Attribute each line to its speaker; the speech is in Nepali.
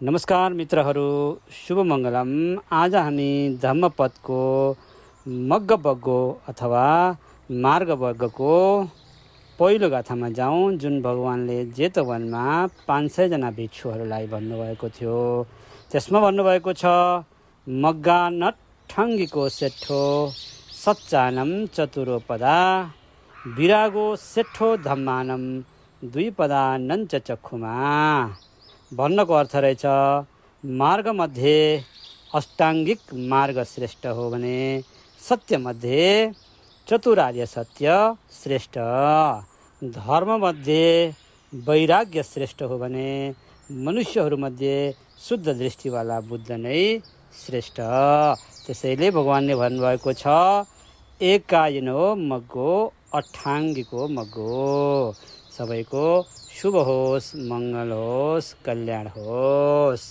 Speaker 1: नमस्कार मित्रहरू, शुभ मङ्गलम। आज हामी धम्मपदको मग्ग बग्गो अथवा मार्ग वर्गको पहिलो गाथामा जाउँ, जुन भगवानले जेतवनमा 500 जना भिक्षुहरूलाई भन्नुभएको थियो। त्यसमा भन्नुभएको छ, मग्गा नठङ्गीको सेठो सच्चानम चतुरोपदा विरागो सेठो धम्मानम द्विपदा नञ्च चक्षुमा। भन्नको अर्थ रहेछ, मार्गमध्ये अष्टाङ्गिक मार्ग श्रेष्ठ हो भने सत्यमध्ये चतुरार्य सत्य श्रेष्ठ, धर्ममध्ये वैराग्य श्रेष्ठ हो भने मनुष्यहरूमध्ये शुद्ध दृष्टिवाला बुद्ध नै श्रेष्ठ। त्यसैले भगवानले भन्नुभएको छ, एकायनो मग्गो अठाङ्गीको मग्गो। सबैको शुभ होस्, मङ्गल होस्, कल्याण होस्।